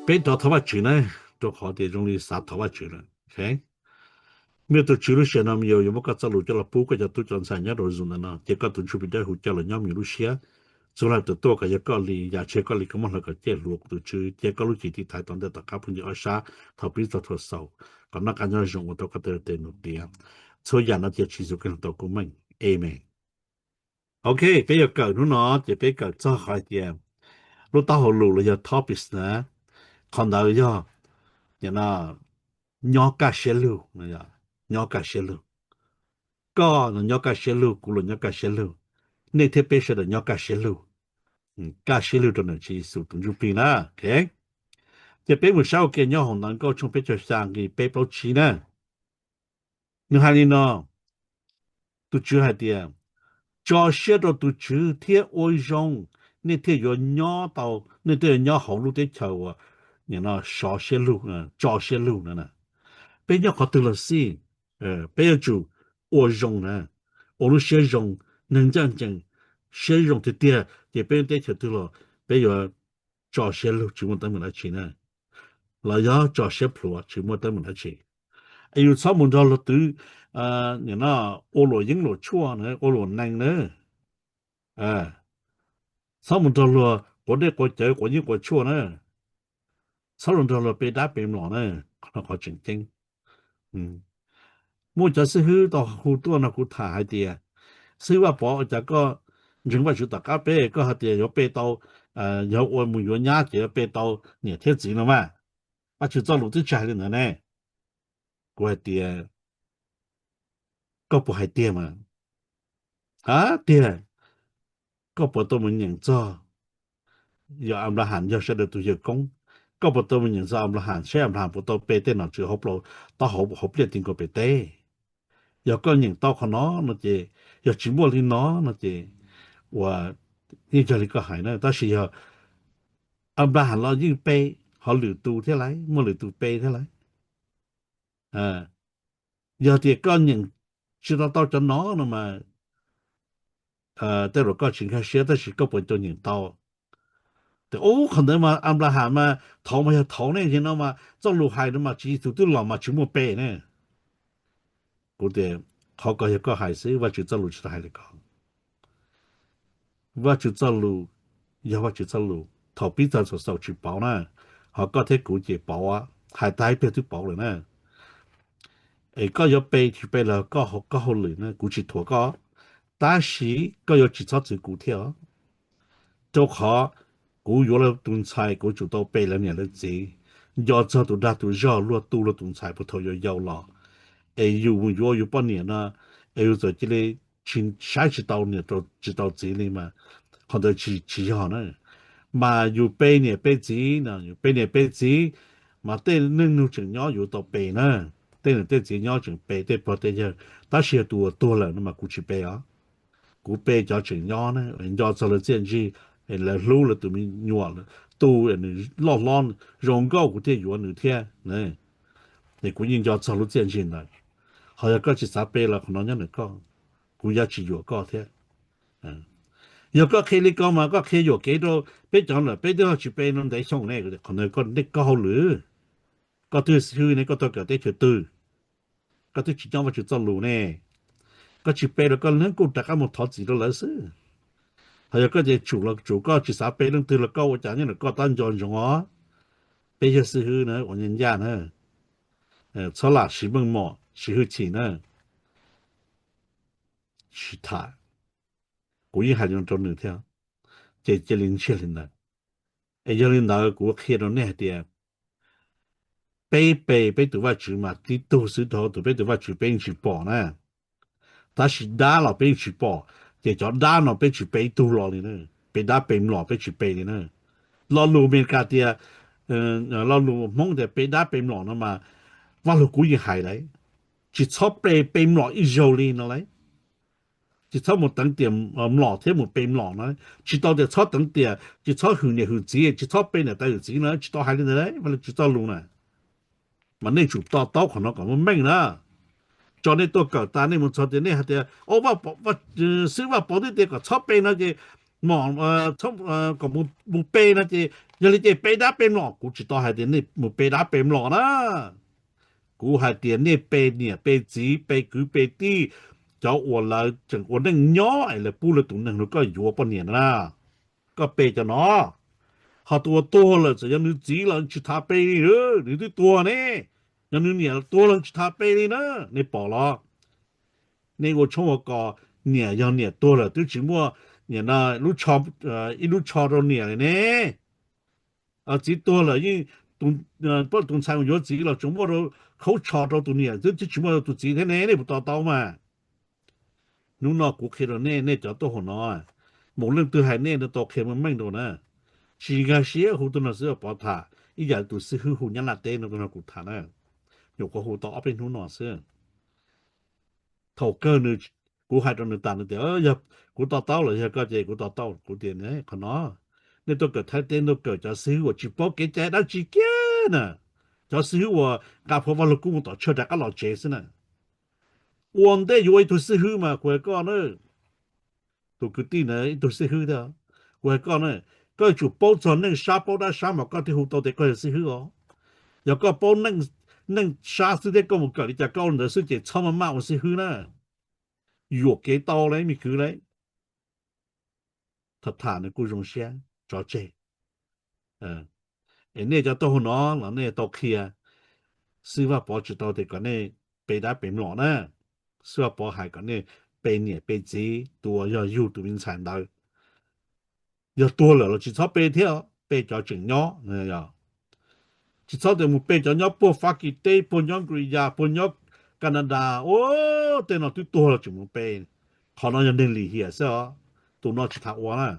Peb rov thov Vajtswv na, rau qhov tias zoo li xav thov Vajtswv lawm. Muaj tus Tswv lub sij hawm no me nyuam yuav muab koj txoj lus coj los pub koj cov tub cov ntxhais nyob rau Zoom ntawm no, cia koj tus Ntsuj Plig Dawb Huv coj los nyob me nyuam lub siab. Txhua leej twg tuaj kom yog koj li, yam tsis yog koj li koj muab hlawv kom ciaj hluas, kuv tus Tswv cia koj lub cim tiv thaiv tom ntej tom qab phooj ywg ob sab thaum pib txog thaum xaus, kom noj qab nyob zoo ua rau koj tej tes num tiav. Txhua yam no cia Tswv Yexus Khetos koob meej. Amees. Ok, peb yuav kawm hnub no ces peb kawm txog qhov hais tias lub taub hau lus los yog topics na, qhov ntawd yog nyob kaj siab lug, nyob kaj siab lug. Koj los nyob kaj siab lug, kuv los nyob kaj siab lug, nej thiab peb sawv daws nyob kaj siab lug. Kaj siab lug rau ntawm Tswv Yexus tus Ntsuj Plig na. Ces peb mus saib ua ke nyob hauv Ntawv Nkauj tshooj peb caug xya nqe peb plaub tsib na. Nws hais li no, tus Tswv hais tias, tso siab rau tus Tswv thiab ua zoo, nej thiaj yuav nyob tau, nej thiaj yuav nyob hauv lub teb chaws uas sov siab lug, tso siab lug na. Peb nyob qhov twg los xij, peb yuav tsum ua zoo na, ua lub siab zoo, neeg ncaj ncees, siab zoo tiag tiag ces peb nyob teb chaws twg los peb yuav tso siab lug tsis muaj teeb meem dab tsi na, los yog tso siab plhuav tsis muaj teeb meem dab tsi. Es yus txhob mus nrog luag twv ua luam yeeb luam tshuaj na, ua luam nees na. Txhob mus nrog luag quav dej quav cawv quav yeeb quav tshuaj na. Txhob los nrog luag pe dab pe mlom na, qhov no qhov tseem ceeb. Muaj cov xib hwb tau hu tuaj no kuv tham hais tias, xib hwb Vaj Pov, ua cas koj ntseeg Vajtswv tom qab peb koj hais tias yuav pe tau, yog ua mus yuav nyab ces yuav pe tau niam thiab txiv no mas, Vajtswv txoj lus twb tsis hais li ntawd ne. Kuv hais tias, koj puas hais tiag mas? Hais tiag. Koj puas tau mus nyeem txog, yog Anplahas yog sawv daws tus yawg koob, koj puas tau mus nyeem txog Anplahas saib Anplahas puas tau pe tej nom tswv hauv plawv, taub hauv hauv pliaj ti nkaus pem teb? Yog koj nyeem tau qhov no no ces, yog tsis muaj li no no ces, uas yeej yog li koj hais na, tab sis yog Anplahas los yeej pe, ho lwm tus thiab lauj, muaj lwm tus pe thiab lauj. Yog tias koj nyeem tsis tau tau cov no no mas, tej zaum koj tsis nkag siab, tab sis koj puas tau nyeem tau tias ub qhov ntawd mas Anplahas mas thaud mas yog thaud ne, yog no mas txoj lus hais no mas Tswv Yexus twb los mas tsis muaj pe ne? Kuv tias, qhov ko yog koj hais xwb, Vajtswv txoj lus tsis tau hais li ko. Vajtswv txoj lus yog Vajtswv txoj lus, thaum pib txog thaum xaus tsis pauv na, ho koj thiab kuv ces pauv, hais tag ib pliag twb pauv lawm na. Es koj yuav pe tsis pe los koj, koj hauj lwm na, kuv tsis thuam koj, tab sis koj yuav tsis txhob txwv kuv thiab os. Rau qhov kuv yuav lawv tus ntxhais kuv tsum tau pe lawv niam lawv txiv, nco txog tus dag tus zog luag tu luag tus ntxhais puag thaum yau yau los, es yus mus yuav yus poj niam no, es yus txawm cia li tsis saib tsis tau niam tsis tau txiv li mas, qhov ntawd tsis yog na. Mas yus pe niam pe txiv no, yus pe niam pe txiv, mas tej neej nug tseem nyob yus tau pe na, tej niam tej txiv nyob tseem pe tej pog tej yawg, tab sis yog tus uas tuag lawm no mas kuv tsis pe os. Kuv pe cov tseem nyob na, nco txog lawv txiaj ntsig, lawv hlub lawv tus me nyuam, tu nws loj hlob zoo nkauj kuv thiaj yuav nws thiab. Es kuv yeej nco txog lub txiaj ntsig ntawd. Ho yog koj tsis xav pe los qhov no nyob ntawm koj, kuv yuav tsis yuam koj thiab. Yog koj qhia li ko mas koj qhia yuam kev rau peb cov lawm, peb twb ho tsis pe no ntev xyoo ne, qhov ntawd koj hauj lwm. Koj twb xib hwb ne, koj tuaj kawm teb chaws twg? Koj twb tsis nyob Vajtswv txoj lus ne. Koj tsis pe los koj leej kuj rov qab mus thov txim rau lawv xwb. Ho yog koj tias tsum los tsum, koj tsis xav pe leej twg los koj ua cas nyob ntawm koj tab nco ntsoov os. Peb yog xib hwb na, ua nyab ncaj na, txhob lam siv meej mom siv hwj chim na. Tsis tham, kuv yeej hais li no rau nws thiab, ces cia li ntsiag li ntawd. Es yog li ntawd kuv qhia rau nej hais tias peb pe peb tus Vajtswv mas tib tug xwb, rau tus peb tus Vajtswv peb yeej tsis pom na. Tab sis dab los peb yeej tsis pom, ces cov dab no peb tsis pe ib tug los li na, pe dab pe mlom peb tsis pe li na. Lo lus Amelikas tias, lo lus Hmoob tias pe dab pe mlom no mas, Vaj Lug Kub yeej hais lawm, tsis txhob pe pe mlom ib zaug li no lauj. Tsis txhob mus teev tiam mlom thiab mus pe mlom na. Tsis tau tias txhob teev tiam, tsis txhob hwm niam hwm txiv, tsis txhob pe niam tais hwm txiv no, tsis tau hais li ntawd, Vaj Lug Kub txoj lus na. Mas nej tsum to taub qhov no kom muaj meej na. Tso nej tuaj kawm tas nej mus txog tias nej hais tias, xib hwb Vaj Pov twb tias kom txhob pe no ces, mom, kom mus pe no ces Yog li ces pe dab pe mlom, kuv tsis tau hais tias nej mus pe dab pe mlom na. Kuv hais tias nej pe niam pe txiv, pe kwv pe tij, cov uas lawv tseem ua neej nyob es lawv pub lawv tus neeg rau koj yuav poj niam na, koj pe cov no. Ho tus uas tuag lawm txawm yog nws txiv los tsis tas pe li, nws twb tuag ne. Yog nws niam tuag los tsis tas pe li na. Nej pom los? Nej ua tshoob ua kos, niam yog niam tuag lawm twb tsis muaj ib lub tsho rau niam li ne. Txiv tuag lawm yeej, tus ntxhais mus yuav txiv los tseem muaj rau khaub tsho rau tus niam, twb tsis muaj rau tus txiv thiab ne, nej puas to taub mas? Hnub no kuv qhia rau nej, nej cov tuaj hauv no, mus leej twg hais nej no tau qhia meej meej rau na. Tsis nkag siab hu tus no xwb, Pov tham ib yam tus xib hwb hu Nyab Laj teb no, tus no kuv tham na, nyuam qhuav hu tau ob peb hnub no xwb. Thaum kawg nws, kuv hais rau nws tas nws tias, yog kuv to taub los yog koj ces kuv to taub. Kuv tias qhov no, nej tuaj kawm Thaib teb tuaj kawm cov xib hwb uas tsis paub kev cai dab tsi kiag na, cov xib hwb uas nqa phau Vaj Lug Kub mus tom tshuaj rov qab los tsev xwb na. Ua ntej yuav ua ib tug xib hwb mas kuv hais koj na, tus kwv tij na, ib tug xib hwb thiab, kuv hais koj na, koj yuav tsum paub txog neej sab paub dab sab mas koj thiaj hu tau tias koj yog xib hwb os. Yog koj paub neej sab xwb thiab koj mus kawm li cas koj ua li ntawd xwb ces txhob maj maj ua xib hwb na. Yuam kev tau lawm me kwv lawm. Tham tham nws kuj zoo siab tso tseg. Es nej cov tuaj hauv no los nej tau qhia, xib hwb Vaj Pov tsis tau tias kom nej pe dab pe mlom na. Xib hwb Vaj Pov hais kom nej pe niam pe txiv, tus uas yog yug tus me ntxhais ntawd. Yog tuag lawm los tsis txhob pe thiab, pe cov tseem nyob. Tsis txhob tias mus pe cov nyob puag Fab Kis teb, puag nyob Nkaus Yas, puag nyob Kas Nas Das, ua tej no twb tuag los tseem mus pe. Qhov no yog neeg lim hiam xwb os, tus no tsis tham ua na.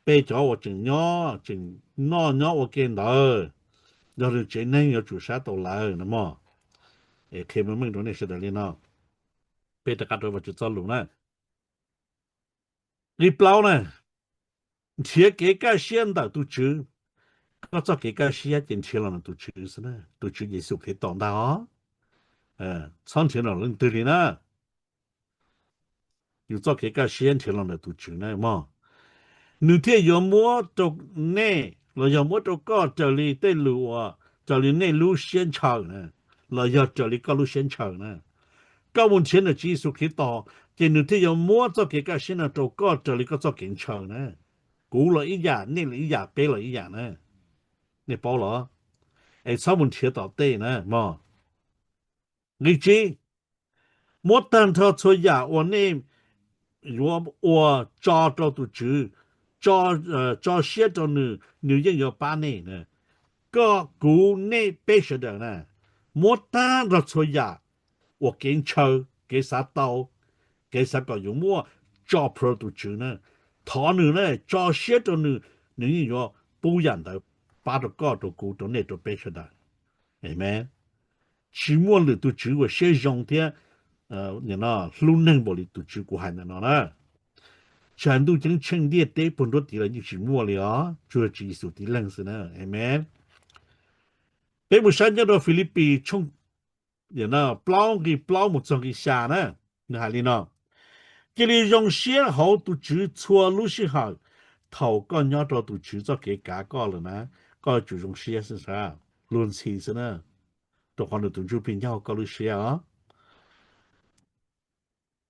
Pe cov uas tseem nyob, tseem noj nyob ua ke ntawd, yog nws tsev neeg yuav tsum saib tau lawv no mog. Es qhia meej meej rau nej sawv daws li no. Peb rov qab rau Vajtswv txoj lus na. Nqe plaub na, nrhiav kev kaj siab ntawm tus Tswv. Koj txoj kev kaj siab ces nrhiav los ntawm tus Tswv xwb na, tus Tswv Yexus Khetos ntag os. Txhob nrhiav los leej twg li na. Yus txoj kev kaj siab nrhiav los ntawm tus Tswv na mog. Nws thiaj yuav muab rau nej los yog muab rau koj raws li tej lus uas raws li nej lub siab ntshaw na, los yog raws li koj lub siab ntshaw na. Koj mus nrhiav ntawm Tswv Yexus Khetos ces nws thiaj yuav muab txoj kev kaj siab no rau koj raws li koj txoj kev ntshaw na. Kuv los ib yam, nej los ib yam, peb los ib yam na. Nej paub los? Es txhob mus nrhiav tom tej na mog. Nqe tsib, muab tag nrho txhua yam uas nej yuav ua tso rau tus Tswv, tso siab rau nws, nws yeej yuav pab nej. Koj, kuv, nej peb sawv daws na, muab tag nrho txhua yam uas kev ntshaw, kev xav tau, kev xav kom yuav muaj tso plhuav rau tus Tswv na. Thov nws na, tso siab rau nws, nws yeej yuav pub yam ntawd pab rau koj, rau kuv, rau nej, rau peb sawv daws. Amen. Tsis muaj lwm tus tswv uas siab zoo thiab hlub neeg npaum li tus Tswv kuv hais ntawm no na. Tsis hais ntuj ceeb tsheej ntiaj teb puag nruab tiv los yeej tsis muaj li os, tsuas yog Tswv Yexus tib leeg xwb na. Amen. Peb mus saib nyob rau Filipis tshooj plaub nqe plaub mus txog nqe xya na, nws hais li no: Cia li zoo siab hauv tus Tswv txhua lub sij hawm. Thaum koj nyob rau tus Tswv txoj kev kav koj lawm na, koj yuav tsum zoo siab xwb, luag ntxhi xwb na, rau qhov nws tus Ntsuj Plig nyob hauv koj lub siab os.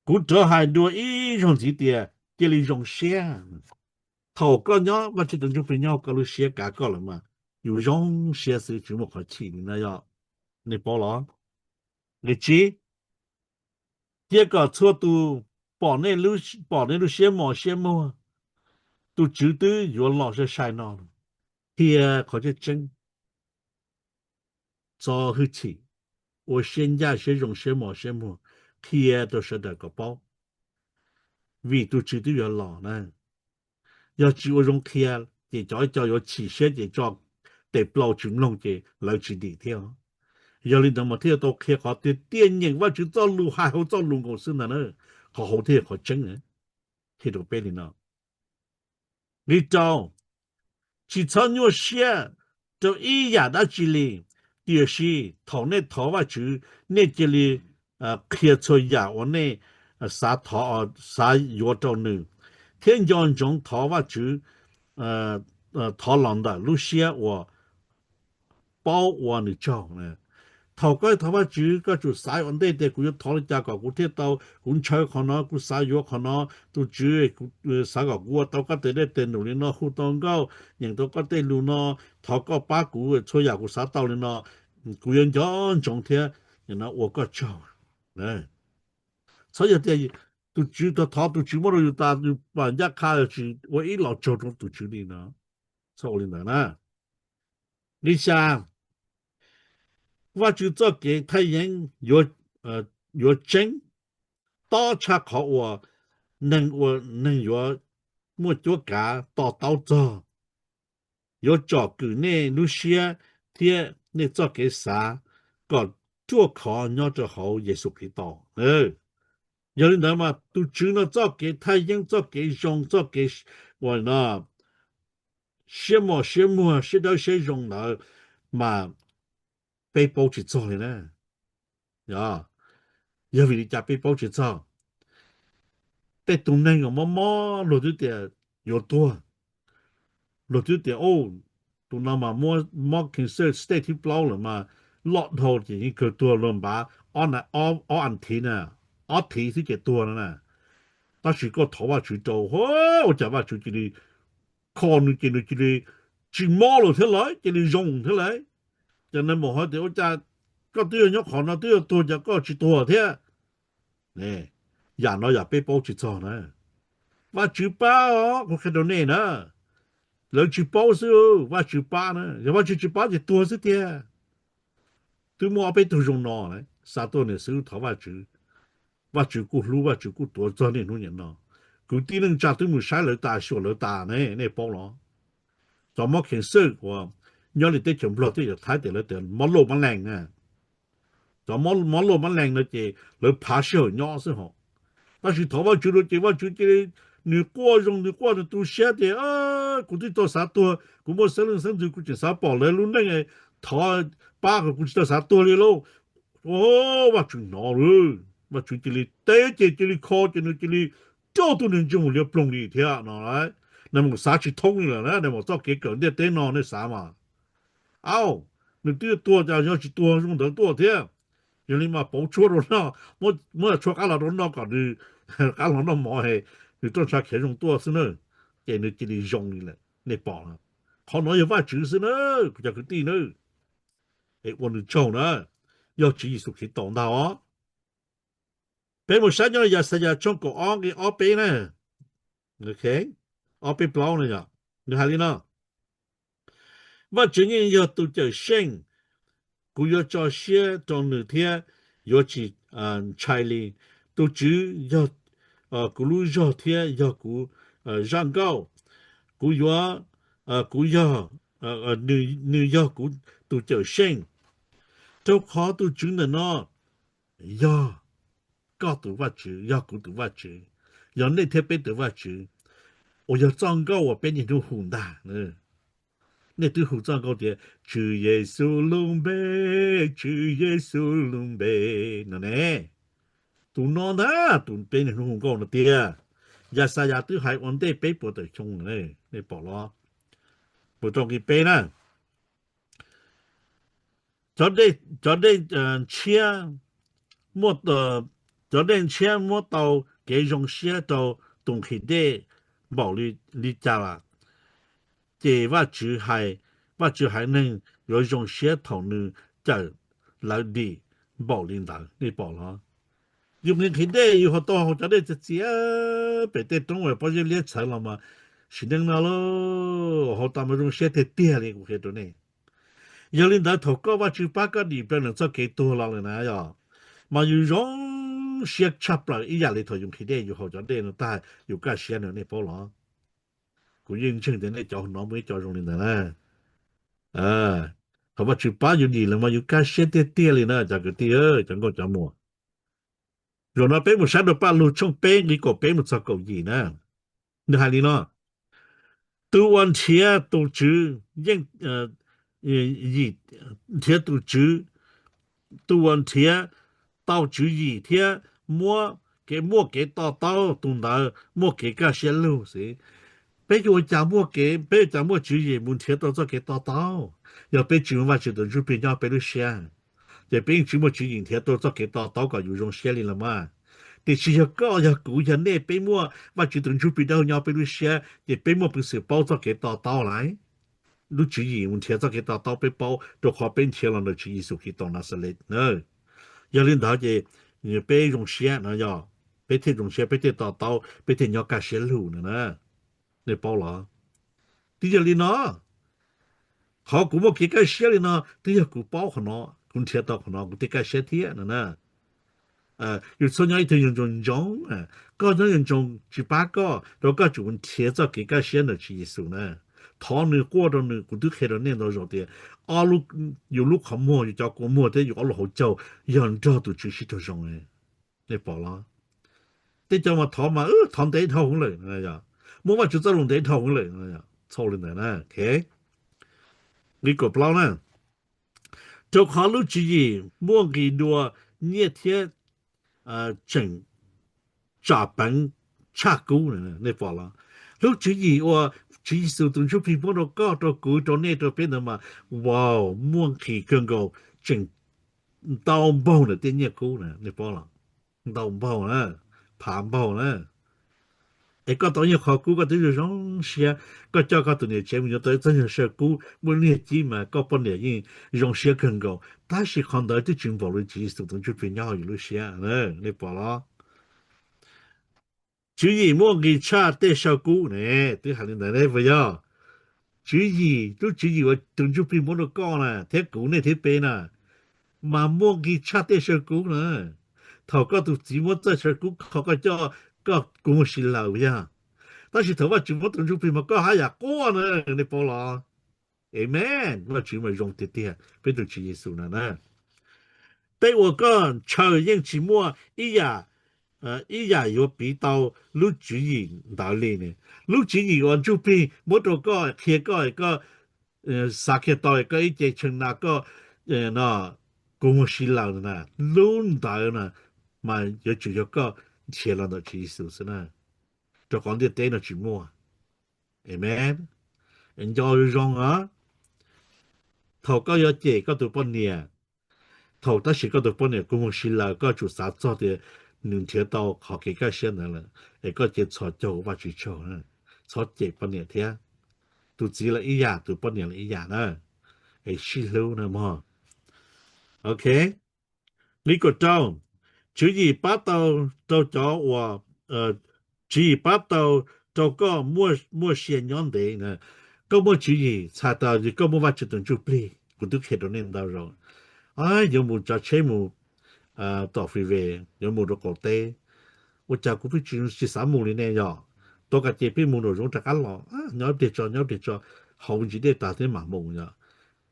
Kuv rov hais dua ib zaug ntxiv tias cia li zoo siab. Thaum koj nyob Vajtswv tus Ntsuj Plig nyob hauv koj lub siab kav koj lawm mas yus zoo siab xwb, tsis muaj qhov chim li na yom. Nej paub los? Nqe tsib, cia kom txhua tus pom nej lub siab mos siab muag. Tus Tswv twb yuav los sai sai no, qhia qhov tseeb tseeb, txo hwj chim, ua siab ncaj siab zoo siab mos siab muag, qhia rau sawv daws kom paub, vim tus Tswv twb yuav los na. Yog tsis ua zoo qhia, ces cov ib co yuav chim siab ces tso tes plaws tsis mloog ces lawv tsis dim thiab. Yog li ntawd mas thiaj tau qhia qhov tiag tiag nyeem Vajtswv txoj lus hais hauv txoj lus nkaus xwb ntag na, qhov hauv thiaj yog qhov tseeb. Qhia rau peb li no. Nqe rau, tsis txhob nyuaj siab rau ib yam dab tsi li, tiam sis thaum nej thov Vajtswv, nej cia li qhia txhua yam uas nej xav thov, xav yuav rau nws, thiab nco ntsoov thov Vajtswv thov los ntawm lub siab uas paub ua nws tsaug. Thaum koj thov Vajtswv, koj tsum xav ua ntej tias kuv yuav thov li cas kom kuv thiaj tau, kuv ntshaw qhov no, kuv xav yuav qhov no, tus Tswv, xav kom kuv ua tau koj tej dej tej num li no, hu tau nkauj, nyeem tau koj tej lus no, thov koj pab kuv txhua yam kuv xav tau li no, kuv yuav nco ntsoov thiab ua koj tsaug. Txhob yog tias tus Tswv thov, tus Tswv muab rau yus tas, yus pam ncaj qha tsis ua ib los tsaug rau tus Tswv li no. Txhob ua li ntawd na. Li xya, Vajtswv txoj kev thaj yeeb yuav tseeb tob tshaj qhov uas neeg ua neeg yuav muaj cuab kav to taub txog. Yuav tsom kwm nej lub siab thiab nej txoj kev xav kom ruaj khov nyob rau hauv Yexus Khetos. Yog li ntawd mas tus Tswv no txoj kev thaj yeeb, txoj kev zoo, txoj kev ua no siab mos siab muag, siab dawb siab zoo ntawd mas peb paub tsis txog li na. Yog vim li cas peb paub tsis txog? Tej tus neeg uas mob mob luag twb tias yuav tuag, luag twb tias, tus no mas mob cancer stage thib plaub lawm mas loj dhau ces yeej kawg tuag, luag npav ob as thiv na, ob thiv xwb ces tuag no na. Tab sis koj thov Vajtswv rau, ua cas Vajtswv cia li kho nws ces nws cia li tsis mob lawm thiab lawm, cia li zoo thiab lawm. Ces nws mam hais tias ua cas koj twb yog nyob qhov no twb yuav tuag cas koj tsis tuag thiab? Yam no yog peb paub tsis txog na. Vajtswv pab os, kuv qhia rau nej na. Lawv tsis paub xwb, Vajtswv pab na. Yog Vajtswv tsis pab ces tuag xwb tiag. Twb muaj ob peb tug zoo no, xa tuaj niam xwb thov Vajtswv. Vajtswv kuj hlub, Vajtswv kuj tuav txog niaj hnub niam no. Kwv tij neej tsa twb mus saib lawv tas, xyuas lawv tas ne, nej paub los? Cov mob cancer uas nyob li teb chaws Nplog thiab cov Thaib tias lawv tias mob loj mob lees na. Cov mob loj mob lees no ces lawv phav sij hawm nyob xwb hos. Tab sis thov Vajtswv rau ces Vajtswv cia li, nws quaj zoo, nws quaj, nws tu siab tias kuv twb tau xav tuag, kuv muaj xeeb leej xeeb ntxwv, kuv tseem xav pom lawv lub neej, thov pab kom kuv tsis tau xav tuag li lauj. Vajtswv hnov lawm, Vajtswv cia li teb ces cia li kho ces nws cia li rau tus neeg ntsej muag liab ploog li thiab no. Nws mus xav tsis thoob li lawm na, nws mus txoj kev kawm ntiaj teb no nej xav mas. Au, nws twb tuag cas yog tsis tuag zoo ntawd tuaj thiab. Yog li mas pauv tshuaj rau noj, muab tshuaj qab los rau noj kom nws qab los noj mov, nws roj ntsha khiav zoo tuaj xwb na. Ces nws cia li zoo li lawm, nej pom na. Qhov no yog Vajtswv xwb na, kuv cov kwv tij na. Es ua nws tsaug na, yog Tswv Yexus Khetos ntag os. Peb mus saib nyob Yaxayas tshooj kaum ob nqe ob peb na. Ob peb plaub no yog nws hais li no: Vajtswv yeej yog tus cawm seej, kuv yuav tso siab rau nws thiab yuav tsis ntshai li. Tus Tswv yog kuv lub zog thiab yog kuv zaj nkauj. Kuv yuav, kuv yog, nws yog kuv tus cawm seej. Rau qhov tus Tswv ntawm no yog koj tus Vajtswv, yog kuv tus Vajtswv, yog nej thiab peb tus Vajtswv, uas yog txoj nkauj uas peb niaj hnub hu ntag. Nej twb hu txoj nkauj tias Tswv Yexus lub npe, Tswv Yexus lub npe no ne. Tus no ntag tus peb niaj hnub hu nkauj no tiag. Yaxayas twb hais ua ntej peb puas tawm xyoo, nej pom los? Mus rau nqe peb na. Cov dej ntshiab, cov dej ntshiab muab tau kev zoo siab rau tus nqhis dej npaum li cas, ces Vajtswv haiv neeg yuav zoo siab thaum nws cawm lawv dim npaum li ntawd, nej pom los? Yus nqhis nqhis dej yus ho tau haus cov dej txias txias pem tej roob uas pob zeb liab txhawv los mas sim neej no lauj, haus tas mas zoo siab tiag tiag li kuv qhia rau nej. Yog li ntawd thaum koj Vajtswv pab koj dim plaws ntawm txoj kev tuag los lawm na yog, mas yus zoo siab tshaj plaws ib yam li thaum yus nqhis dej yus haus cov dej no tag yus kaj siab no, nej paub los? Kuv yeej ntseeg tias nej cov no muaj ib co zoo li ntawd na. Thaum Vajtswv pab yus dim lawm mas yus kaj siab tiag tiag li na cov kwv tij, cov nkauj cov muam. Zaum no peb mus saib rau Paj Lug tshooj peb nqe kaum peb mus txog kaum yim na. Nws hais li no: Tus uas nrhiav tus Tswv yeej, nrhiav tus Tswv, tus uas nrhiav tau tswv yim thiab muaj kev, muaj kev to taub, tus ntawd muaj kev kaj siab lug xwb. Peb yuav ua cas muaj kev, peb yuav ua cas muaj tswv yim mus nrhiav tau txoj kev to taub, yog peb tsis muaj Vajtswv tus Ntsuj Plig nyob peb lub siab? Ces peb yeej tsis muaj tswv yim nrhiav tau txoj kev to taub kom yus zoo siab li los mas. Tiam sis yog koj, yog kuv, yog nej, peb muaj Vajtswv tus Ntsuj Plig dawb huv nyob peb lub siab, ces peb muaj peev xwm paub txoj kev to taub lawm. Lub tswv yim mus nrhiav txoj kev to taub peb paub, rau qhov peb nrhiav los ntawm Tswv Yexus Khetos Naxales na. Yog li ntawd ces peb zoo siab no, yog peb thiaj zoo siab, peb thiaj to taub, peb thiaj nyob kaj siab lug no na. Nej paub los? Twb yog li no, qhov kuv muaj kev kaj siab li no twb yog kuv paub qhov no, kuv nrhiav tau qhov no kuv thiaj kaj siab thiab no na. Yus txhob nyob ib tug yoog ntsoov ntsoov, koj nyob yoog ntsoov tsis pab koj, rau koj tsum nrhiav txoj kev kaj siab ntawm Tswv Yexus na. Thov nws quaj rau nws, kuv twb qhia rau nej ntau zaus tias ob lub, yus lub qhov muag, yus cov kua muag thiab yus ob lub hauv caug yog nrog tus Tswv sib raug zoo. Nej pom los? Tej cov mas thov mas thov ntev dhau hwv lawm, muaj Vajtswv txoj lus ntev dhau hwv lawm, txhob li ntawd na. Nqe kaum plaub na, rau qhov lub tswv yim muaj nqis dua nyiaj thiab tseem tsam peev tshaj kub. Nej pom los? Lub tswv yim uas Tswv Yexus tus Ntsuj Plig muab rau koj, rau kuv, rau nej, rau peb ntawd mas, wow, muaj nqis kawg nkaus, tseem ntau npaug ntawm tej nyiaj kub na. Nej pom los? Ntau npaug na, phav npaug na. Es koj tau nyiaj qhov kub koj twb zoo zoo siab, koj coj koj tus niam tsev mus yuav tau ib txoj nyuag saw kub muaj nyiaj kub mas koj poj niam yeej zoo siab kawg nkaus, tab sis qhov ntawd twb tsis npaum li Tswv Yexus tus Ntsuj Plig nyob hauv yus lub siab. Nej pom los? Tswv yim muaj nqis tshaj tej saw kub ne, twb hais li ntawd ne puas yog? Tswv yim, lub tswv yim uas tus Ntsuj Plig muab rau koj na thiab kuv, nej thiab peb na, mas muaj nqis tshaj tej saw kub na. Thaum koj tus txiv muab txoj saw kub kho koj coj, koj kua muag si lawm yog, tab sis thaum Vajtswv muab tus Ntsuj Plig mas koj haj yam quaj na. Nej paub los? Amen. Vajtswv mas zoo tiag tiag, peb tus Tswv Yexus na na. Tej uas koj ntshaw yeej tsis muaj ib yam, ib yam yuav piv tau lub tswv yim ntawd li ne. Lub tswv yim uas Ntsuj Plig muab rau koj, qhia koj, koj xav kiag tau koj ib ce tshee na, koj no kua muag si lawm na, lub ntawd na mas yuav tsum yog koj nrhiav los ntawm Tswv Yexus xwb na, rau qhov ntiaj teb no tsis muaj. Amen. Nco zoo os, thaum koj yuav cem koj tus poj niam, thaum tab sis koj tus poj niam kua muag si lawm, koj tsum xav txog tias nws nrhiav tau qhov kev kaj siab ntawd lawm, es koj cia txhos caug ua Vajtswv tsaug, txhob cem poj niam thiab. Tus txiv los ib yam, tus poj niam los ib yam na, es sib hlub na mog. Ok, nqe kaum rau, tswv yim pab tau rau cov uas, tswv yim pab tau rau koj muaj sia nyob ntev. Koj muaj tswv yim txhais tau koj muaj Vajtswv tus Ntsuj Plig, kuv twb qhia rau nej ntau zaus. Yuav mus tsav tsheb mus tom freeway, yuav mus rau qaum teb, ua cas kuv pheej tsis xav mus li ne yog? Tua kas ces pheej mus nraum zoov rov qab los, nyob ib pliag tso, nyob ib pliag tso, haus ntsis dej tas thiab mam mus yog.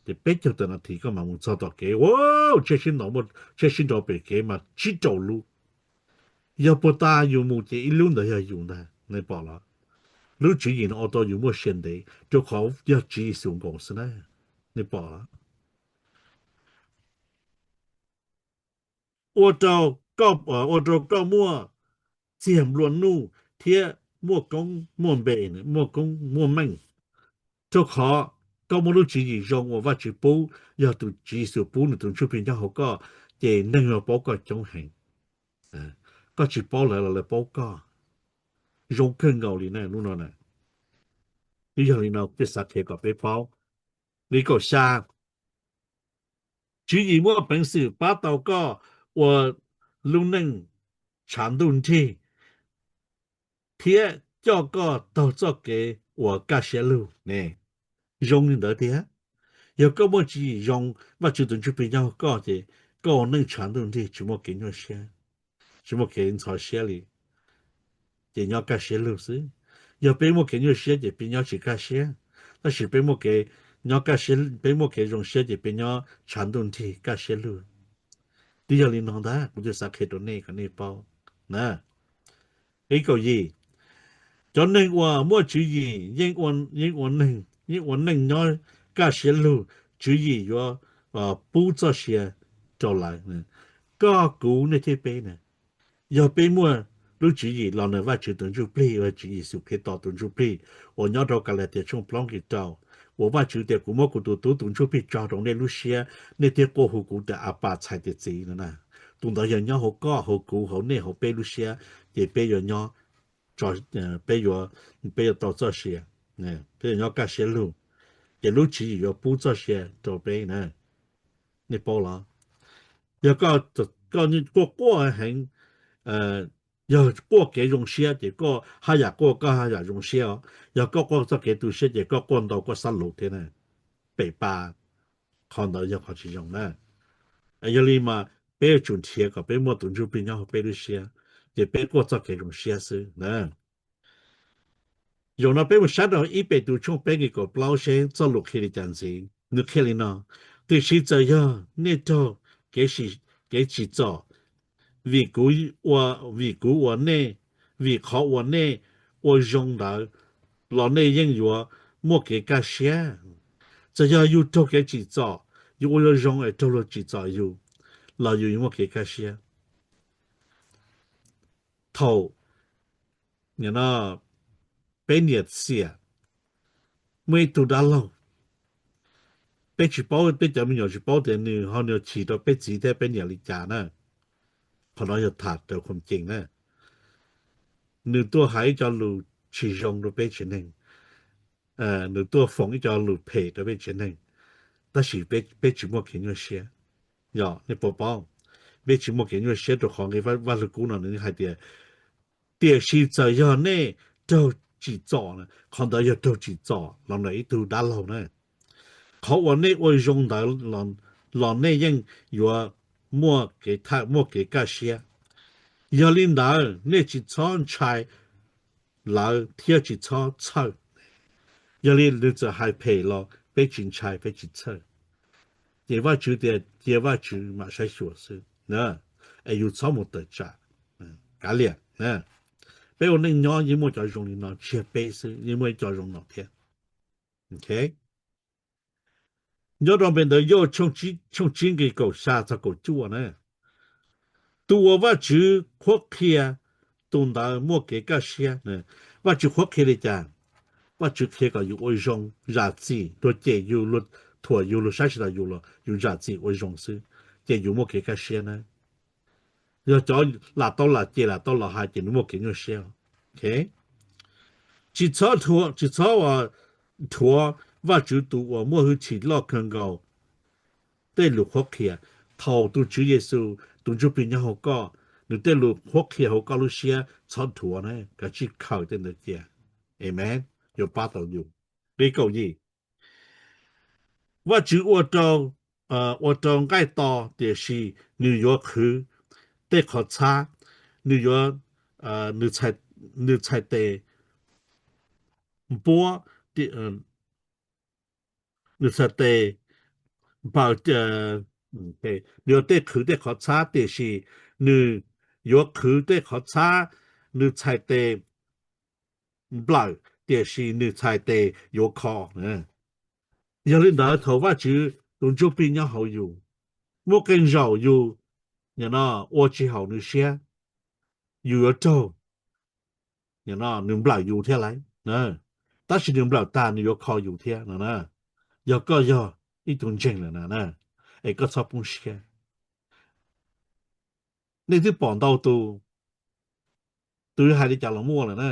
Ces peb caug tawm nas this koj mam mus txog tom kev, ua, tsheb sib ntaus, tsheb sib nraus pem kev mas tsib rau lub. Yog puag ta yus mus ces ib lub ntawd yog yus ntag, nej pom los? Lub tswv yim no ua rau yus muaj sia ntev rau qhov yog Tswv Yexus nkaus xwb na, nej pom los? Ua rau, ua rau koj muaj txiag nplua nuj thiab muaj koob muaj npe, muaj koob muaj meej, rau qhov koj muaj lub tswv yim zoo uas Vajtswv pub, yog tus Tswv Yexus pub nws tus Ntsuj Plig nyob hauv koj, ces neeg yuav paub koj coob heev. Koj tsis paub lawv los lawv paub koj. Zoo kawg nkaus li na lub no na. Twb yog li no kuv thiaj xav qhia kom peb paub. Nqe kaum xya, tswv yim muaj peev xwm pab tau koj ua lub neej tshav ntuj nrig thiab coj koj taug txoj kev uas kaj siab lug ne. Zoo li ntawd tiag, yog koj muaj tswv yim zoo, Vajtswv tus Ntsuj Plig nyob hauv koj ces koj ua neej tshav ntuj nrig tsis muaj kev nyuaj siab, tsis muaj kev ntxhov siab li, ces nyob kaj siab lug xwb. Yog peb muaj kev nyuaj siab ces peb nyob tsis kaj siab, tab sis peb muaj kev nyob kaj siab, peb muaj kev zoo siab ces peb nyob tshav ntuj nrig kaj siab lug. Twb yog li no ntag kuv thiaj xav qhia rau nej kom nej paub na. Nqe kaum yim, cov neeg uas muaj tswv yim yeej ua, yeej ua neej nyob kaj siab lug, tswv yim yuav pub txoj sia rau lawv. Koj kuv nej thiab peb na, yog peb muaj Lub tswv yim los ntawm Vajtswv tus Ntsuj Plig, Vajtswv Yexus Khetos tus Ntsuj Plig uas nyob rau Kalatias tshooj plaub nqe rau, uas Vajtswv tias, Kuv muab kuv tus Tub tus Ntsuj Plig tso rau nej lub siab, nej thiaj quaj hu kuv tias, Apas, txhais tias Txiv no na. Tus ntawd yog nyob hauv koj, hauv kuv, hauv nej, hauv peb lub siab, ces peb yuav nyob, peb yuav, peb yuav tau txoj sia, peb yuav nyob kaj siab lug, ces lub tswv yim yuav pub txoj sia rau peb na. Nej paub los? Yog koj quaj quaj heev, yog quaj kev zoo siab ces koj haj yam quaj koj haj yam zoo siab os. Yog koj quaj txoj kev tu siab ces koj quaj ntau koj xab lus thiab na. Pem pas, qhov ntawd yog qhov tsis zoo na. Yog li mas peb yuav tsum nrhiav kom peb muaj tus Ntsuj Plig nyob hauv peb lub siab, ces peb quaj txoj kev zoo siab xwb na. Zaum no peb mus saib rau ib Petus tshooj peb nqe kaum plaub seb txoj lus qhia li cas ntxiv. Nws qhia li no: Tiam sis txawm yog nej raug kev tsim txom vim kuv, vim kuv ua nej, vim qhov uas nej ua zoo ntawd los nej yeej yuav muaj kev kaj siab. Txawm yog yus raug kev tsim txom, yus ua zoo es raug luag tsim txom yus, los yus yuav muaj kev kaj siab. Thaum peb niam xiam muaj ib tug dab laug, peb tsis paub, peb cov me nyuam tsis paub tias nws ho nws chim rau peb txiv thiab peb niam li cas na. Qhov no yog tham raws khuam cees na. Nws tuaj hais ib co lus tsis zoo rau peb tsev neeg, nws tuaj foom ib co lus phem rau peb tsev neeg, tab sis peb tsis muaj kev nyuaj siab. Yog nej puas paub, peb tsis muaj kev nyuaj siab rau qhov nqe Vaj Lug Kub no nws hais tias, tiam sis txawm yog nej raug tsim txom, qhov ntawd yog raug tsim txom los ntawm ib tug dab laug na, qhov uas nej ua zoo ntawd los nej yeej yuav muaj kev thawj, muaj kev kaj siab. Yog li ntawd nej tsis txhob ntshai lawv thiab tsis txhob txhawj. Yog li nws txawm hais phem los peb tsis ntshai peb tsis txhawj. Ces Vajtswv tias cia Vajtswv mam saib xyuas xwb, es yus txhob mus tawm tsam. Kav liam, peb ua neej nyob yeej muaj cov zoo li no, tsis yog peb xwb, yeej muaj ib co zoo no thiab. Nyob rau npe ntawd Yauj tshooj tsib nqe kaum xya txog kaum cuaj na, tus uas Vajtswv qhuab qhia, tus ntawd muaj kev kaj siab. Vajtswv qhuab qhia li cas? Vajtswv qhia kom yus ua zoo, zam txim, luag cem yus, luag thuam yus, luag saib tsis taus yus los yus zam txim ua zoo xwb, ces yus muaj kev kaj siab na. Yog cov lam tau lam cem lam tau los hais ces nws muaj kev nyuaj siab. Tsis txhob, tsis txhob dhuav Vajtswv tus uas muaj hwj chim loj kawg nkaus tej lus qhuab qhia. Thaum tus Tswv Yexus tus Ntsuj Plig nyob hauv koj, nws tej lus qhuab qhia hauv koj lub siab txhob dhuav na, kav tsij khaws tej ntawd cia. Amees, yuav pab tau yus. Nqe kaum yim, Vajtswv ua rau nqaij to, tiam sis nws yuav qhwv tej qhov txhab, nws yuav, nws txhais tes npuab, nws txhais tes npaws, nws yuav tej qhwv tej qhov txhab, tiam sis nws yuav qhwv tej qhov txhab, nws txhais tes nplawm, tiam sis nws txhais tes yuav kho. Yog li ntawd thaum Vajtswv tus Ntsuj Plig nyob hauv yus, muaj qee zaum yus ua tsis haum nws siab, yus yuav raug nws nplawm yus thiab lauj. Tab sis nws nplawm tag nws yuav kho yus thiab no na. Yog koj yog ib tug ntseeg lawm na, es koj txhob poob siab. Nej twb pom ntau tus, tus hais li cas los muaj lawm na,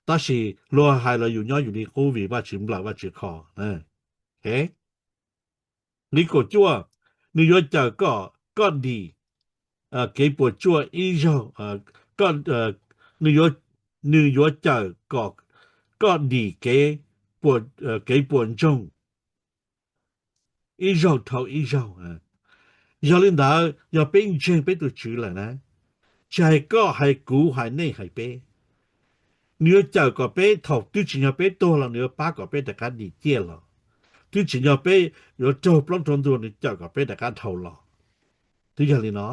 tab sis luag hais los yus nyob yus li qub vim Vajtswv nplawm Vajtswv kho. Nqe kaum cuaj, nws yuav cawm kom koj dim kev puas tsuaj ib zaug, nws yuav cawm kom koj dim kev puas ntsoog ib zaug dhau ib zaug. Yog li ntawd yog peb ntseeg peb tus Tswv lawm na, tsis hais koj hais kuv hais nej hais peb, nws yuav cawm kom peb thaum twb tsis yog peb tuag los nws yuav pab kom peb rov qab dim ciaj los, twb tsis yog peb yuav raug plaub raug ntug nws cawm kom peb rov qab dhau los. Twb yog li no,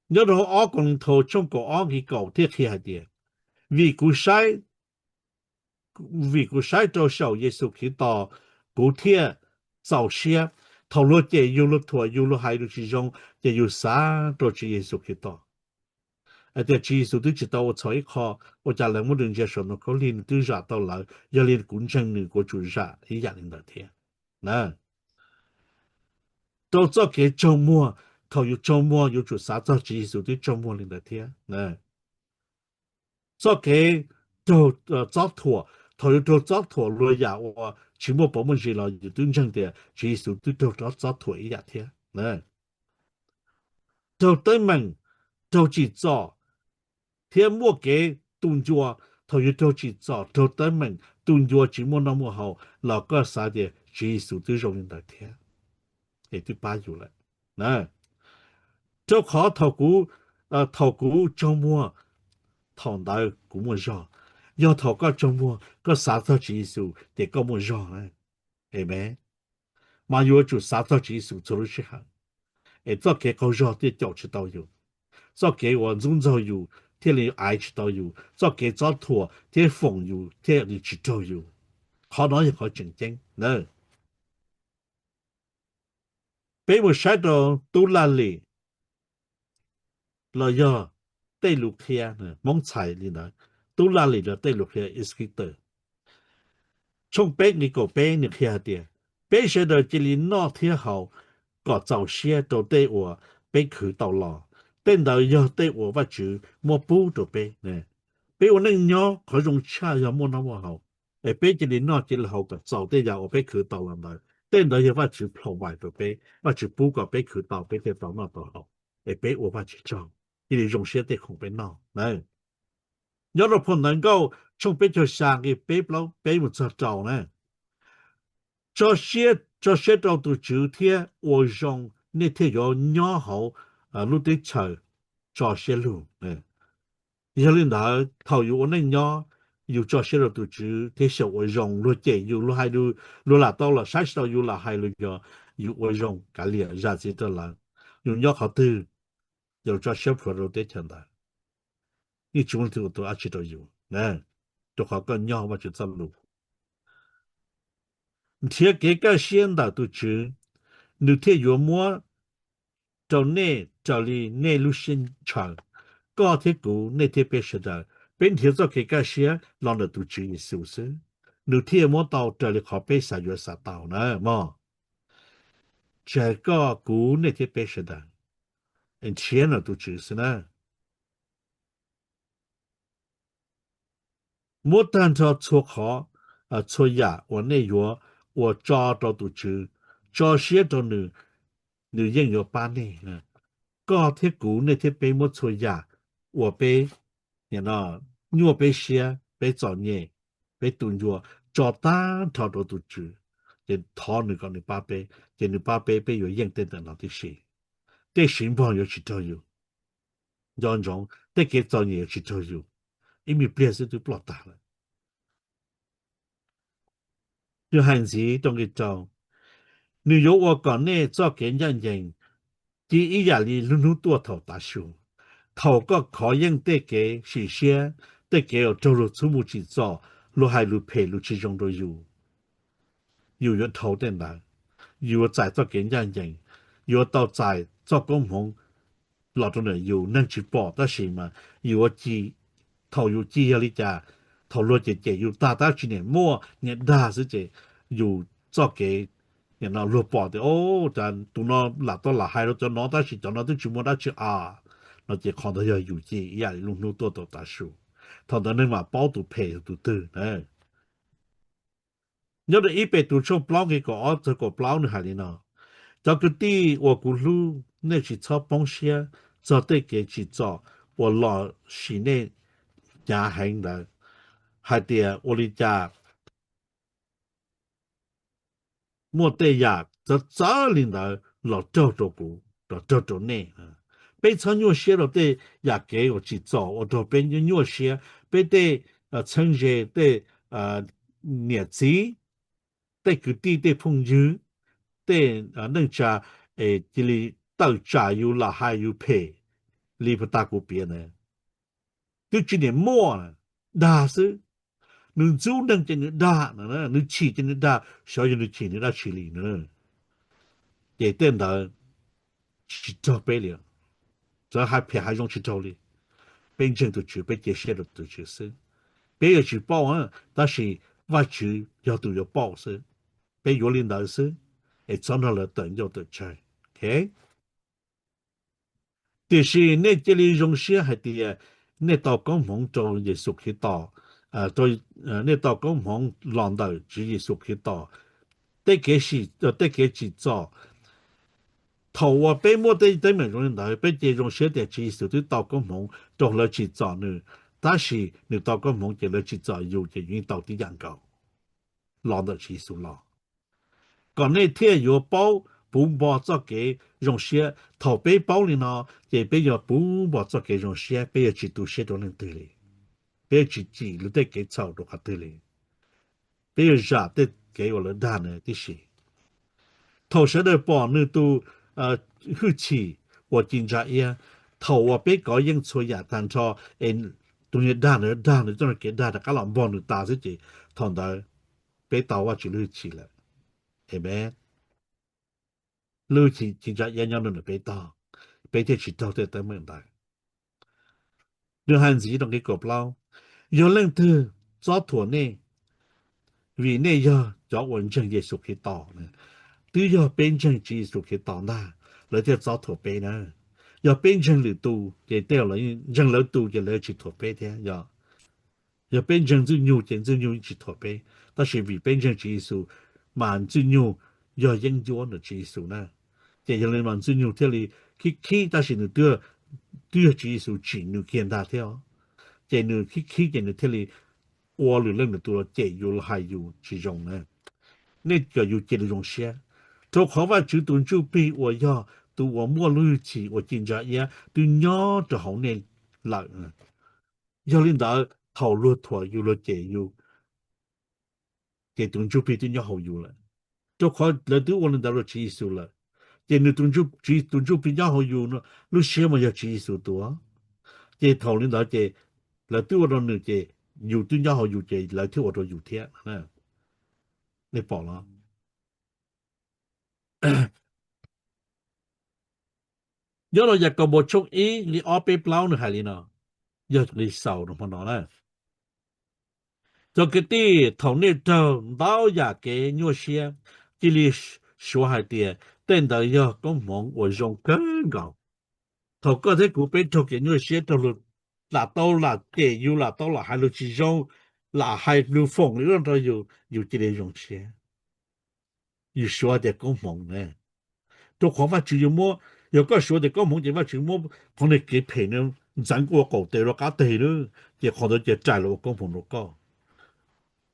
nyob rau ob Kauleethaus tshooj kaum ob nqe kaum thiaj qhia hais tias, vim kuv saib, vim kuv saib rau saum Yexus Khetos, kuv thiaj txaus siab. Thaum luag cem yus, luag thuam yus, luag hais lus tsis zoo, ces yus xav rau Tswv Yexus Khetos. Hais tias Tswv Yexus twb tsis tau ua txhaum ib qho, ua cas lawv muab nws ntsia saum ntoo khaub lig, nws twb zam tau lawv, yog li kuv ntseeg nws kuv yuav tsum zam ib yam li ntawd thiab na. Rau txoj kev tsaug muag, thaum yus tsaug muag yuav tsum xav txog Tswv Yexus twb tsaug muag li ntawd thiab. Txoj kev raug txob thuam, thaum yus raug txob thuam luag yam uas tsis muaj pov muaj ntsis los yus twb ntseeg tias Tswv Yexus twb raug txob thuam ib yam thiab. Raug teeb meem, raug tsim txom, thiab muaj kev tu ncua, thaum yus raug tsim txom, raug teeb meem, tu ncua tsis muaj noj muaj haus los koj xav tias Tswv Yexus twb zoo li ntawd thiab, es twb pab yus lawm. Rau qhov thaum kuv, thaum kuv tsaug muag, thaum ntawd kuv muaj zog. Yog thaum koj tsaug muag koj xav txog Tswv Yexus ces koj muaj zog. Amen. Mas yuav tsum xav txog Tswv Yexus txhua lub sij hawm, es txoj kev qaug zog thiaj caum tsis tau yus, txoj kev uas ntxub ntxaug yus thiaj li aiv tsis tau yus, txoj kev txob thuam thiab foom yus thiaj li tsis raug yus. Qhov no yog qhov tseem ceeb na. Peb mus saib rau Tub Laj Lim los yog tej lus qhia, Hmoob txhais li ntawd, Tub Laj Lim los tej lus qhia Scripture. Tshooj peb nqe kaum peb nws qhia hais tias, peb sawv daws cia li noj thiab haus kom txaus siab rau tej uas peb khwv tau los, tej ntawd yog tej uas Vajtswv muab pub rau peb. Peb ua neej nyob qhov zoo tshaj yog muaj noj muaj haus, es peb cia li noj cia li haus kom txaus tej yam uas peb khwv tau los ntawd, tej ntawd yog Vajtswv provide rau peb, Vajtswv pub kom peb khwv tau peb thiaj tau noj tau haus, es peb ua Vajtswv tsaug, cia li zoo siab tej khoom peb noj. Nyob rau phau Ntawv Nkauj tshooj peb caug xya nqe peb plaub peb mus txog rau na, tso siab, tso siab rau tus Tswv thiab ua zoo, nej thiaj yuav nyob hauv lub teb chaws tso siab lug. Yog li ntawd thaum yus ua neej nyob, yus tso siab rau tus Tswv thiab xyaum ua zoo, luag cem yus, luag hais, luag lam tau los saib tsis tau yus lam hais, los yog yus ua zoo kav liam zam txim rau lawv, yus nyob qhov twg, yus tso siab plhuav rau teb chaws ntawd, yeej tsis muaj leej twg ua dab tsi rau yus, rau qhov koj nyob Vajtswv txoj lus. Nrhiav kev kaj siab ntawm tus Tswv, nws thiaj yuav muab rau nej raws li nej lub siab ntshaw. Koj thiab kuv, nej thiab peb sawv daws, peb nrhiav txoj kev kaj siab los ntawm tus Tswv Yexus xwb, nws thiaj muab tau raws li qhov peb xav yuav xav tau na mog. Tsis hais koj kuv nej thiab peb sawv daws, nrhiav ntawm tus Tswv xwb na. Muab tag nrho txhua qhov, txhua yam uas nej yuav ua tso rau tus Tswv, tso siab rau nws, nws yeej yuav pab nej. Koj thiab kuv, nej thiab peb muab txhua yam uas peb nyuaj peb siab, peb txom nyem, peb tu ncua, tso tag nrho rau tus Tswv, ces thov nws kom nws pab peb, ces nws pab peb, peb yuav yeej tej ntawm no tib si. Tej siv npog yuav tsis raug yus, nco ntsoov tej kev txom nyem yuav tsis raug yus, ib me pliag xwb twb ploj tag lawm. Yog hais ntxiv rau nqe rau, nws yuav ua kom nej txoj kev ncaj ncees ci ib yam li lub hnub tuaj thaum tav su. Thaum koj khov yeej tej kev sim siab, tej kev uas raug luag txhub mus tsim txom, luag hais lus phem lus tsis zoo rau yus, yus yuav dhau tej ntawd, yus yuav txais txoj kev ncaj ncees, yuav tau txais txoj koob hmoov los rau ntawm yus neeg tsis pom tab sis mas yus yuav ci. Thaum yus ci yog li cas? Thaum luag cem cem yus tag tab tsis niam muaj niam dag xwb ces yus txoj kev, nim no luag pom tias, o, cas tus no lam tau lam hais rau cov no tab sis cov no twb tsis muaj dab tsi a, no ces qhov ntawd yog yus ci ib yam li lub hnub tuaj tau tav su. Thaum ntawd neeg mam paub tus phem yog tus twg na. Nyob rau ib Petus tshooj plaub nqe kaum ob txog kaum plaub nws hais li no: Cov kwv tij uas kuv hlub, nej tsis txhob poob siab txog tej kev tsim txom uas los sim nej hnyav heev ntawd, hais tias ua li cas muaj tej yam txawv txawv li ntawd los raug rau kuv, los raug rau nej. Peb txhob nyuaj siab rau tej yam kev uas tsim txom uas raug peb nyuaj siab, peb tej txheeb ze, tej niam txiv, tej kwv tij, tej phooj ywg, tej neej tsa es cia li tawm tsam yus, lam hais yus phem li puag ta kuv piav ntawd, twb tsis niam muaj, dag xwb. Nws ntxub neeg ces nws dag, nws chim ces nws dag, xyov yog nws chim nws dab tsi li na. Ces tej ntawd tsis raug peb li, txawm hais phem hais zoo tsis raug li. Peb ntseeg tus Tswv, peb cia siab rau tus Tswv xwb. Peb yuav tsis pauj, tab sis Vajtswv yog tus yuav pauj xwb. Peb yuav li ntawd xwb, es txhob nrog lawv tawm ncauj tawm tsawg. Tiam sis nej cia li zoo siab hais tias nej tau koob hmoov rau Yexus Khetos, nej tau koob hmoov los ntawm Tswv Yexus Khetos tej kev, tej kev tsim txom. Thaum uas peb muaj tej teeb meem zoo li ntawd, peb cia zoo siab tias Tswv Yexus twb tau koob hmoov rau lawv tsim txom nws, tab sis nws tau koob hmoov ces lawv tsim txom yus ces yus yeej tau tib yam nkaus los ntawm Tswv Yexus los. Kom nej thiaj yuav paub puv npo txoj kev zoo siab. Thaum peb paub li no, ces peb yuav puv npo txoj kev zoo siab, peb yuav tsis tu siab rau leej twg li, peb yuav tsis cim lawv tej kev txhaum rau qhov twg li, peb yuav zam tej kev uas lawv dag na tib si. Thaum sawv daws pom nws tus hwj chim uas ci ntsa iab, thaum uas peb kov yeej txhua yam tag nrho, es tus niag dag ntawd dag nws txoj kev dag rov qab los npog nws tas xwb ces thaum ntawd peb tau Vajtswv lub hwj chim lawm. Amen. Lub hwj chim ci ntsa iab nyob rau ntawm peb tog, peb thiaj tsis raug tej teeb meem ntawd. Nws hais ntxiv rau nqe kaum plaub, yog leej twg txob thuam nej, vim nej yog cov uas ntseeg Yexus Khetos. Twb yog peb ntseeg Tswv Yexus Khetos ntag lawv thiaj txob thuam peb na. Yog peb ntseeg lwm tus ces tej lawv ntseeg lawv tus ces lawv tsis thuam peb thiab. Yog peb ntseeg Ntxwg Nyug ces Ntxwg Nyug tsis thuam peb, tab sis vim peb ntseeg Tswv Yexus mas Ntxwg Nyug yog yeeb ncuab ntawm Tswv Yexus na. Ces yog li mas Ntxwg Nyug thiaj li khib khib, tab sis nws twb yog Tswv Yexus tsim nws kiag ntag thiab. Ces nws khib khib ces nws thiaj li ua lwm leej lwm tus los cem yus los hais yus tsis zoo na. Nej kom yus cia li zoo siab, rau qhov Vajtswv tus Ntsuj Plig uas yog tus uas muaj lub hwj chim uas ci ntsa iab twb nyob rau hauv nej lawm. Yog li ntawd thaum luag thuam yus luag cem yus, ces tus Ntsuj Plig twb nyob hauv yus lawm, rau qhov lawv twb ua li ntawd rau Tswv Yexus lawm. Ces nws tus Ntsuj Plig nyob hauv yus, lub siab mas yog Tswv Yexus tus. Ces thaum li ntawd ces lawv twb ua rau nws ces yus twb nyob hauv yus ces lawv thiaj ua rau yus thiab. Nej pom los? Nyob rau Yakaunpaus tshooj ib nqe ob peb plaub nws hais li no, yog li xaus rau hmo no na. Cov kwv tij, thaum nej raug ntau yam kev nyuaj siab, cia li suav hais tias tej ntawd yog koob hmoov uas zoo kawg nkaus. Thaum koj thiab kuv peb raug kev nyuaj siab, raug luag lam tau lam cem yus, lam tau lam hais lus tsis zoo, lam hais lus foom li rau yus, yus cia li zoo siab. Yus suav tias koob hmoov na, rau qhov Vajtswv yuav muab, yog koj suav tias koob hmoov ces Vajtswv muab qhov niag kev phem no ntxeev ua qaum tes rau qab teg lawm, ces qhov ntawd ces rais los ua koob hmoov rau koj.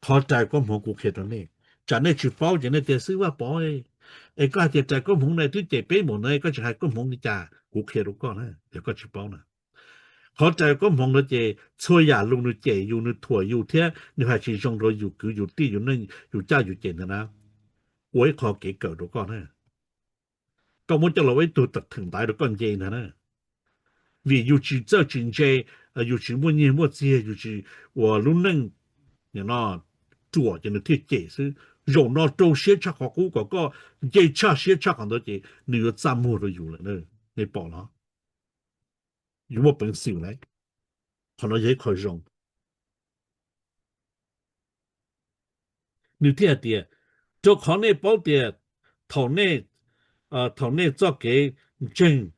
Qhov rais koob hmoov kuv qhia rau nej, tsam nej tsis paub ces nej tias xwb Vaj Pov, es koj hais tias rais koob hmoov na, twb cem peb npaum na, koj tseem hais koob hmoov li cas? Kuv qhia rau koj na, yog koj tsis paub na. Qhov rais koob hmoov no ces txhua yam lus nws cem yus, nws thuam yus thiab nws hais tsis zoo rau yus kwv yus tij, yus neej yus caj yus ces ntag na, ua ib qho kev kawm rau koj na. Koj muab coj los ua ib tug theem ntaiv rau koj nce ntag na. Vim yus tsis txawj tsis ntse, yus tsis muaj nyiaj muaj txiag, yus tsis ua lub neej ruam ces nws thiaj cem xwb. Zaum no rau siab tshaj qhov qub, kom koj nce tshaj siab tshaj qhov ntawd ces nws yuav txaj muag rau yus lawm, nej pom los? Yus muaj peev xwm lawm. Qhov no yog ib qho zoo. Nws thiaj hais tias, rau qhov nej paub tias thaum nej, thaum nej txoj kev ntseeg,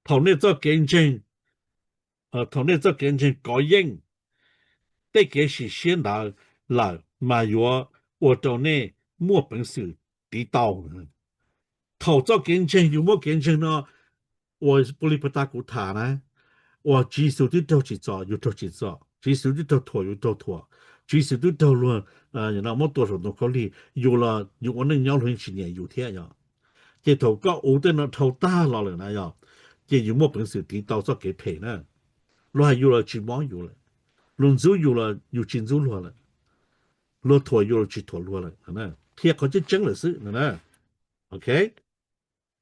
thaum nej txoj kev ntseeg, thaum nej txoj kev ntseeg kov yeej tej kev sim siab ntawd lawm mas yuav ua rau nej muaj peev xwm tiv tau. Thaum txoj kev ntseeg, yus muab kev ntseeg no ua pub li puag ta kuv tham na, uas Tswv Yexus twb raug tsim txom, yus raug tsim txom, Tswv Yexus twb raug thuam, yus raug thuam, Tswv Yexus twb raug luag muab tua saum ntoo khaub lig, yus los yus ua neej nyob luag yeej tsis nyiam yus thiab yom. Ces thaum koj ua tej no dhau tag los lawm na yom, ces yus muaj peev xwm tiv tau txoj kev phem na. Luag hais yus los tsis mob yus lawm, luag ntxub yus los yus tsis ntxub luag lawm, luag thuam yus los tsis thuam luag lawm, qhia qhov tseeb tseeb lawm xwb na. Ok,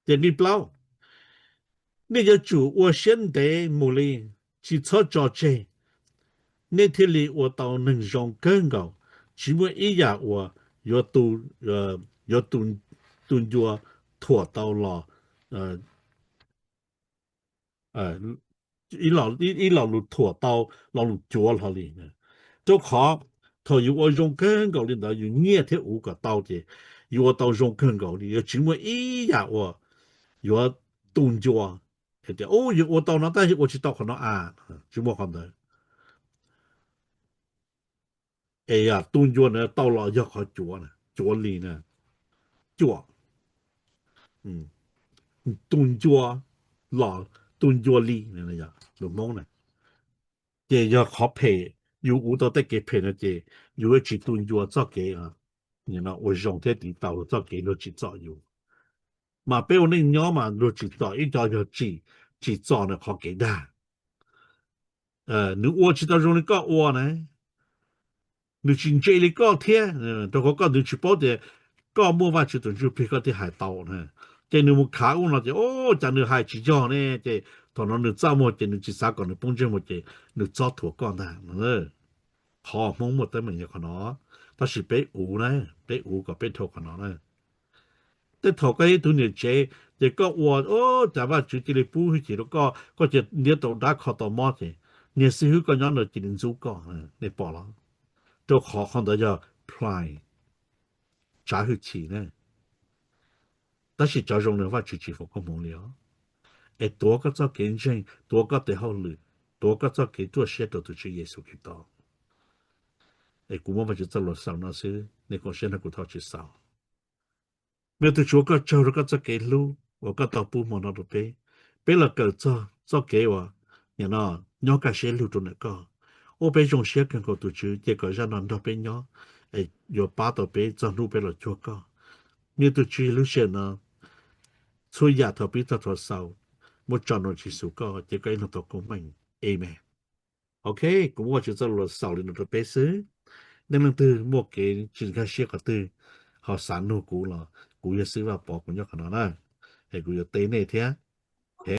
ces nqe plaub, nej yuav tsum ua siab ntev mus li, tsis txhob tso tseg, nej thiaj li ua tau neeg zoo kawg nkaus. Tsis muaj ib yam uas yuav tu, yuav tu ncua thuam tau los, ib lo lus thuam tau lo lus cuav hlo li. Rau qhov thaum yus ua zoo kawg nkaus li ntawd, yus nyiaj thiab uv kom tau ces yus ua tau zoo kawg nkaus li, yuav tsis muaj ib yam uas yuav tu ncua hais tias, u, yus ua tau no tab sis ua tsis tau qhov no a, tsis muaj qhov ntawd. Es yog tu ncua na tau los yog qhov cuav, cuav li na, cuam, tu ncua los tu ncua li, lus Hmoob na. Ces yog qhov phem, yus uv tau tej kev phem no ces yus yuav tsis tu ncua txoj kev ua zoo thiab tiv tau txoj kev luag tsim txom yus. Mas peb ua neej nyob mas luag tsim txom ib co yog tsim txom nws qhov kev dag. Nws ua tsis tau zoo li koj ua na, nws tsis ntse li koj thiab, rau qhov koj nws tsis paub tias koj muaj Vajtswv tus Ntsuj Plig koj thiaj hais tau na. Ces nws mus khav ub no ces, o, cas nws hais tsis yog ne, ces thaum no nws txaj muag ces nws tsis xav kom nws poob ntsej muag ces nws txob thuam koj ntag. Qhov Hmoob muaj teeb meem yog qhov no, tab sis peb uv na, peb uv kom peb dhau qhov no na. Tej thaum koj yog ib tug niam tsev ces koj ua, o, cas Vajtswv cia li pub hwj chim rau koj, koj cia li ntiab tau dab kho tau mob ces niag xib hwb koj nyob no cia li ntxub koj, nej pom los? Rau qhov qhov ntawd yog pride, tsav hwj chim na. Tab sis cov zoo no Vajtswv tsis foom koob hmoov li os. Es tuav koj txoj kev ntseeg, tuav koj tes hauj lwm, tuav koj txoj kev ruaj siab rau tus Tswv Yexus Khetos. Es kuv muab Vajtswv txoj lus xaus no xwb, nej koom siab nrog kuv thov Tswv xaus. Me tus Tswv, koj tsaug rau koj txoj kev hlub uas koj tau pub hmo no rau peb. Peb los kawm txog txoj kev uas nim no nyob kaj siab lug rau ntawm koj. Ua peb zoo siab kawg nkaus tus Tswv, cia kom zaj no nrog peb nyob, es yuav pab tau peb txog hnub peb los cuag koj. Me tus Tswv, lub sij hawm no txhua yam thov pib txog thov xaus muab tso rau Tswv Yexus koj, ces koj ib leeg tau koob meej. Amen. Ok, kuv muab Vajtswv txoj lus xaus li no rau peb xwb. Nej leej twg muaj kev tsis nkag siab qhov twg ho xav nug kuv los kuv yog xib hwb Vaj Pov, kuv nyob qhov no na, es kuv yuav teb nej thiab.